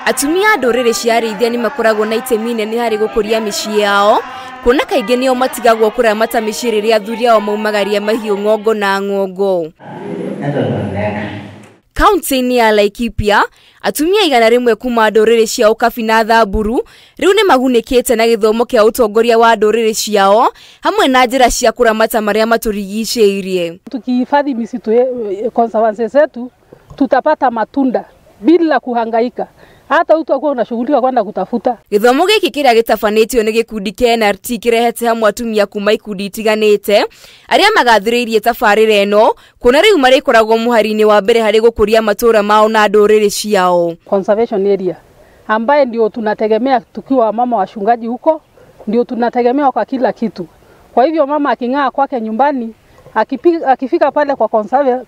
Atumia a ndũrĩrĩ cia arĩithia nĩ makoragwo na itemi inene harĩ gũkũria mĩciĩ yao, kuona kaingĩ nĩo matigagwo kũramata mĩciĩ rĩrĩa athuri ao maumagaria mahiũ ng'ongo na ng'ongo. Kaunti-inĩ ya Laikipia, atumia 100 kuma ndũrĩrĩ cia Ũkabi na Thamburu rĩu nĩ magunĩkĩte na gĩthomo kĩa ũtongoria wa ndũrĩrĩ ciao hamwe na njĩra cia kũramata marĩa matũrigicĩirie. Tukihifadhi misitu conservancy zetu tutapata matunda bila kuhangaika. Hata utakuwa unashughulika kwenda kutafuta. Gĩthomo gĩkĩ kĩrĩa gĩtabanĩtio nĩ gĩkundi kĩa NRT kĩrehete hamwe atumia kuma ikundi itiganĩte arĩa magathĩrĩirie tabarĩra ĩno kuona rĩu marĩkoragwo mũhari-inĩ wa mbere harĩ gũkũria matũũra mao na ndũrĩrĩ ciao. Conservation area ambaye ndio tunategemea tukiwa mama wachungaji huko, ndio tunategemea kwa kila kitu. Kwa hivyo mama aking'aa kwake nyumbani, akifika pale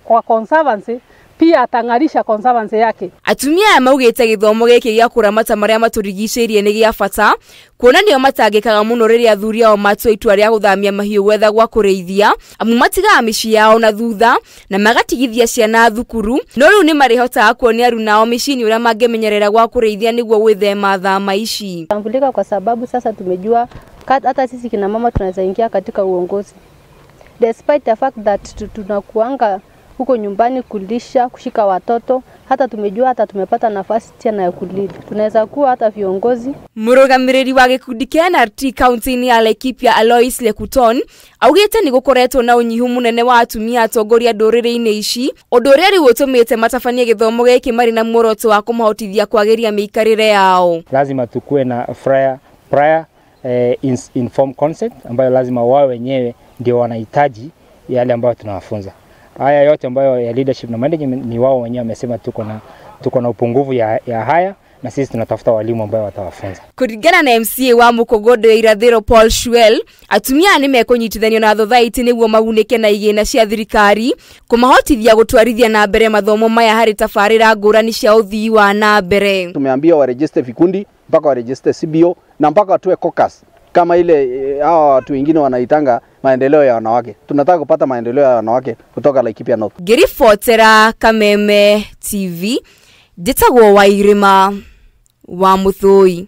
kwa conservancy pia atang'arisha conservancy yake. Atumia aya maugĩte gĩthomo gĩkĩ gĩa kũramata marĩa matũrigicĩirie nĩ gĩa bata kuona nĩo matangĩkaga mũno rĩrĩa athuri ao matua itua rĩa gũthamia mahiũ gwetha gwa kũrĩithia, amu matigaga mĩciĩ yao na thutha na magatigithia ciana thukuru, no rĩu nĩ marĩhotaga kuonia aruna ao mĩciĩ-inĩ ũrĩa mangĩmenyerera gwa kũrĩithia nĩguo gwĩthema thama ici. Tambulika kwa sababu sasa tumejua hata sisi kina mama tunaweza ingia katika uongozi. Despite the fact that tunakuanga huko nyumbani kulisha, kushika watoto, hata tumejua hata tumepata nafasi tena ya kulead. Tunaweza kuwa hata viongozi. Mũrũgamĩrĩri wa gĩkundi kĩa NRT kaunti-inĩ ya Laikipia Alois Lekuton augĩte nĩ gũkoretwo na ũnyihu mũnene wa atumia atongoria ndũrĩrĩ-inĩ ici, ũndũ ũrĩa rĩu ũtũmĩte matabanie gĩthomo gĩkĩ marĩ na muoroto wa kũmahotithia kwagĩria mĩikarĩre yao. Lazima tukue na prior informed consent ambayo lazima wao wenyewe ndio wanahitaji yale ambayo tunawafunza. Haya yote ambayo ya leadership na management ni wao wenyewe wamesema tuko na upungufu ya haya, na sisi tunatafuta walimu ambao watawafunza. Kũringana na MCA wa Mukogodo ya Irathĩro Paul Shuel, atumia nĩ mekũnyitithanio na thothaitĩ nĩguo magunĩke na igĩna cia thirikari kũmahotithia gũtwarithia na mbere mathomo maya harĩ tabarĩra ngũrani cia ũthii wa na mbere. Tumeambia waregister vikundi mpaka waregister CBO na mpaka watoe caucus kama ile hawa watu wengine wanaitanga maendeleo ya wanawake. Tunataka kupata maendeleo ya wanawake kutoka Laikipia North. Ngĩribotera Kameme TV, njĩtagwo Wairĩma wa Mũthũi.